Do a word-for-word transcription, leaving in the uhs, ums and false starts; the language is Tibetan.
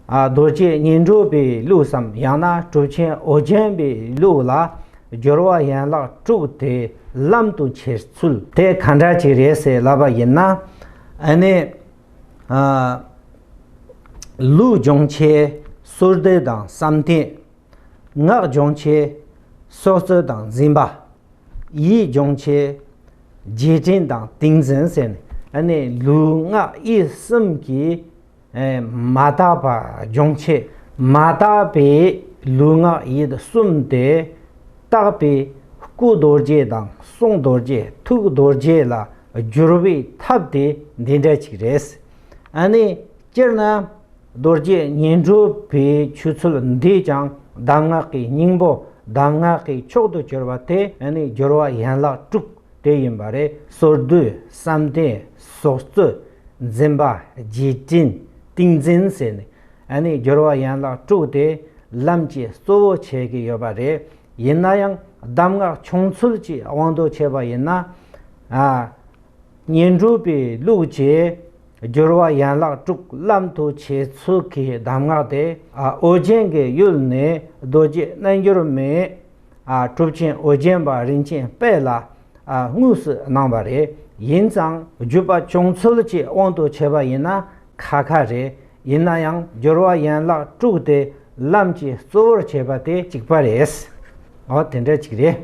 ཨ་རྡོ་རྗེ་སྙིང་པོའི་ལུགས་སམ་ཡང་ན་གྲུབ་ཆེན་ཨོ་རྒྱན་པའི་ལུགས་ལ་སྦྱོར་བ་ཡན་ལག་དྲུག་དེ་ལམ་དུ་བྱེད་ཚུལ་དེ་ག་འདྲ་ཅིག་རེད་ཟེར་ལབ་པ་ཡིན་ན། ཨ་ནི། ཨ། ལུགས་སྦྱོང་བྱེད་སོར་སྡུད་དང་བསམ་གཏན། ངག་སྦྱོང་བྱེད་སྲོག་རྩོལ་དང་འཛིན་པ། ཡིད་སྦྱོང་བྱེད་རྗེས་དྲན་དང་ཏིང་འཛིན་ཟེར་ནས། ཨ་ནི་ལུས་ངག་ཡིད་གསུམ་གྱི་ཨེ་མ་དག་པ་སྦྱོང་བྱེད། མ་དག་པའི་ལུས་ངག་ཡིད་གསུམ་དེ་དག་པའི་སྐུ་རྡོ་རྗེ་དང་གསུང་རྡོ་རྗེ་ཐུགས་རྡོ་རྗེ་ལ་བསྒྱུར་བའི་ཐབས་དེ་འདི་འདྲ་ཅིག་རེད། ཨ་ནི་སྤྱིར་ན་རྡོ་རྗེ་སྙིང་པོའི་ཆོས་ཚུལ་འདིས་ཀྱང་གདམས་ངག་གི་སྙིང་པོ་གདམས་ངག་གི་མཆོག་ཏུ་གྱུར་པ་དེ་ཨ་ནི་སྦྱོར་བ་ཡན་ལག་དྲུག་དེ་ཡིན་པ་རེད། སོར་སྡུད། བསམ་གཏན། སྲོག་རྩོལ། འཛིན་པ། རྗེས་དྲན། ཏིང་འཛིན་ཟེར་ནས། ཨ་ནི་སྦྱོར་བ་ཡན་ལག་དྲུག་དེ་ལམ་གྱི་གཙོ་བོ་བྱེད་ཀྱི་ཡོད་པ་རེད། ཡིན་ན་ཡང་གདམས་ངག་བྱུང་ཚུལ་གྱི་དབང་དུ་བྱས་པ་ཡིན་ན། ཨ། སྙིང་པོའི་ལུགས་ཀྱི་སྦྱོར་བ་ཡན་ལག་དྲུག་ལམ་དུ་བྱེད་ཚུལ་གྱི་གདམས་ངག་དེ། ཨ། ཨོ་རྒྱན་གྱི་ཡུལ་ནས་རྡོ་རྗེ་རྣལ་འབྱོར་མའི། ཨ། གྲུབ་ཆེན་ཨོ་རྒྱན་པ་རིན་ཆེན་དཔལ་ལ། ཨ། དངོས་སུ་གནང་བ་རེད། ཡིན་ཙང་བརྒྱུད་པ་བྱུང་ཚུལ་གྱི་དབང་དུ་བྱས་པ་ཡིན་ན་ཁ་ཁ་རེད། ཡིན་ན་ཡང་སྦྱོར་བ་ཡན་ལག་དྲུག་དེ་ལམ་གྱི་གཙོ་བོར་བྱས་པ་དེ་གཅིག་པ་རེད། ཨོ་དེ་འདྲ་གཅིག་རེད།